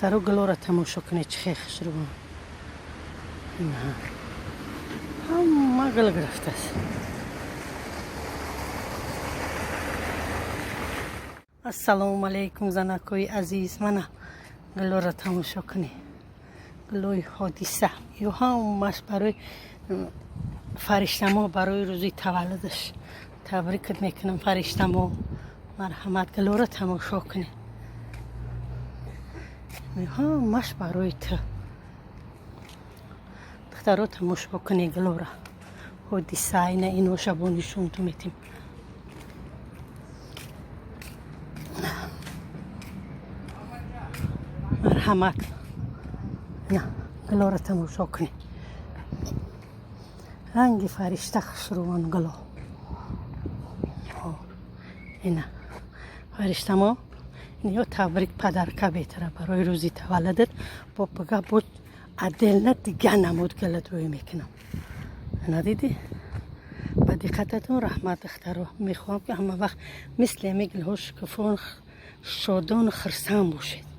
Духтаро, гулоро тамошо кунед, чӣ хел хушрӯ. Ҳама гул гирифтааст. Ассалому алайкум, занакҳои азиз. Мана, гулоро тамошо кунед, гулои Ҳодиса. Ё ҳамаш барои Фариштамо, барои рӯзи таваллудаш табрикат мекунам, Фариштамо. Марҳамат, гулоро тамошо кунед, ҳамаш барои ту. Духтаро, тамошо кунед гулора. Ҳодиса, ина иноша бо нишонту метим. Марҳамат, на, гулора тамошо кунед, ранги фаришта хушрӯван гуло. Ина, Фариштамо, ё табрик, подарка бетара барои рӯзи таваллудат. Бо пага бо отдельно дига намуд гулат рӯй мекунам. Надидӣ? Ба диққататон раҳмат, духтаро. Мехоҳам, ки ҳама вақт мисли ҳами гулҳо шукуфон, шодону хурсанд бошед.